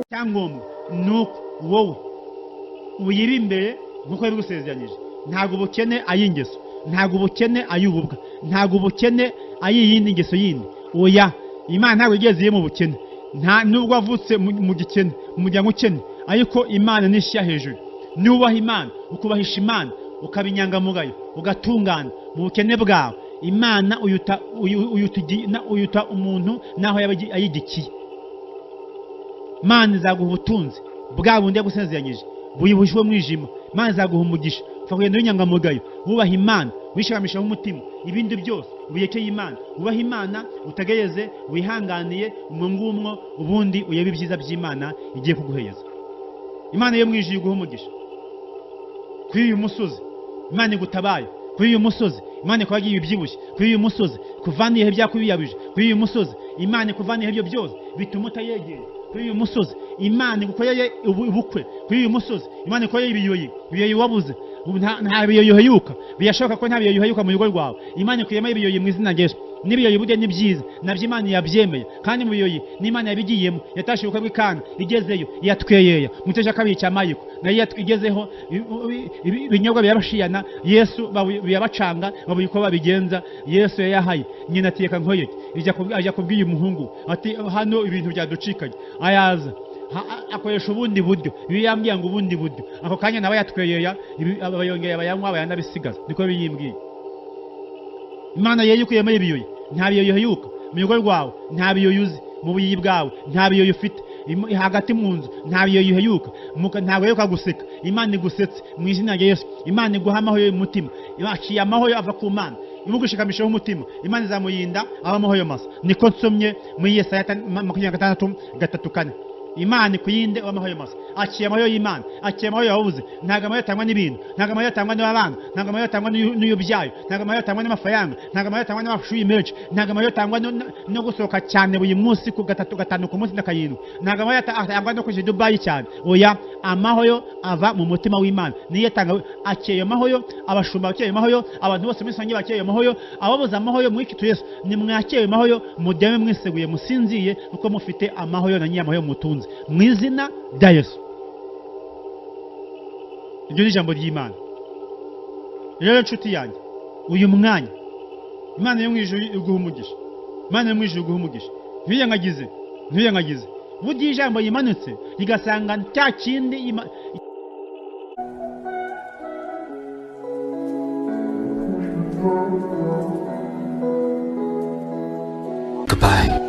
Icyangombwa ni uko wowe uyiri imbere nk'uko yabigusezeranyije. Ntabwo ubukene ari ingeso, ntabwo ubukene ari ububwa, ntabwo ubukene ari iyindi ngeso yindi. Oya, Imana ntabwo igeze iyo mu bukene, nta nubwo wavutse mu gikene, mu muryango ukene, ariko Imana nishyira hejuru. Nubaha Imana, ukubahisha Imana, ukaba inyangamugayo, ugatungana mu bukene bwawe, Imana uyuta umuntu naho yaba ayigikiye. Imana izaguha ubutunzi bwa bundi yagusezeranyije buyibushwe mwijima. Imana izaguha umugisha, upfa kugenda w'inyangamugayo, wubaha Imana, wishikamisha umutima, ibindi byose ubiyekeye Imana, wubaha Imana, utagereze, wihanganiye umwo ngumwo, ubundi urebe ibyiza by'Imana igiye kuguheza. Imana yo mwijuru iguha umugisha kuri uyu musozi, Imana igutabaye kuri uyu musozi, Imana ikwagiye ibyibushye kuri uyu musozi, kuvaniye ibyakubiyabije kuri uyu musozi, Imana ikuvaniye ibyo byose bituma utayegera kuri uyu musozi, Imana igukoreye ubukwe kuri uyu musozi, Imana igukoreye ibiyoyi, ibiyoyi wabuze, nta biyoyi uheyuka, birashoboka ko nta biyoyi uheyuka mu rugo rwawe, Imana ikuyemo ibiyoyi mu izina rya Yesu. N'ibiyoyi burya ni byiza, nabyo Imana yabyemeye, kandi mu biyoyi n'Imana yabigiyemo, yatashe ubukwe bw'Ikana, igezeyo yatweyeya mu gice cya kabiri cya Mariko, nayo igezeho ibinyobwa birabashiyana, Yesu birabacanga, babuye uko babigenza, Yesu yayahaye nyina ati reka nkoyeke, ajya kubwira umuhungu ati hano ibintu byaducikanye, ayaza akoresha ubundi buryo, iyo yambwiye ngo ubundi buryo, ako kanya nawe yatweyeya, abayongera bayanywa bayanabisigaza, niko biyimbwiye. Imana yeye ukuyemo ibiyoyi, nta biyoyi uheyuka mu rugo rwawe, nta biyoyi uzi mu buyi bwawe, nta biyoyi ufite hagati mu nzu, nta biyoyi uheyuka, ntabwo uheruka guseka. Imana igusetse mu izina rya Yesu. Imana iguha amahoro y'umutima, aciye amahoro ava ku Mana, imugushikamishaho umutima, Imana izamurinda aba amahoro masa. Niko nsomye muri Yesaya 26:3-4. Imana ikuyinde amahoro masa, aciye amahoro y'Imana, aciye amahoro yabuze. Ntabwo amahoro atangwa n'ibintu, ntabwo amahoro atangwa n'abana, ntabwo amahoro atangwa n'uyubyayo, ntabwo amahoro atangwa n'amafaranga, ntabwo amahoro atangwa n'amashuri menshi, ntabwo amahoro atangwa no gusohoka cyane buri munsi ku gatatu gatanu ku munsi na karindwi, ntabwo amahoro atangwa no kujya Dubai cyane. Oya, amahoro ava mu mutima w'Imana, niyo atanga. Aciye amahoro, abashumba bakeye amahoro, abantu bose muri rusange bakeye amahoro, ababuze amahoro muri Kristo Yesu nimwakeye amahoro, mudeme mwiseguye musinziye, kuko mufite amahoro na nyamahoro mutunze mu izina rya Yesu. Iryo ni ijambo ry'Imana. Rero nshuti yanjye, uyu mwanya Imana yo mu ijuru iguha umugisha, Imana yo mu ijuru iguha umugisha. Ntiwiyangagize, ntiwiyangagize. Burya ijambo yimanutse rigasanga cya kindi. Goodbye.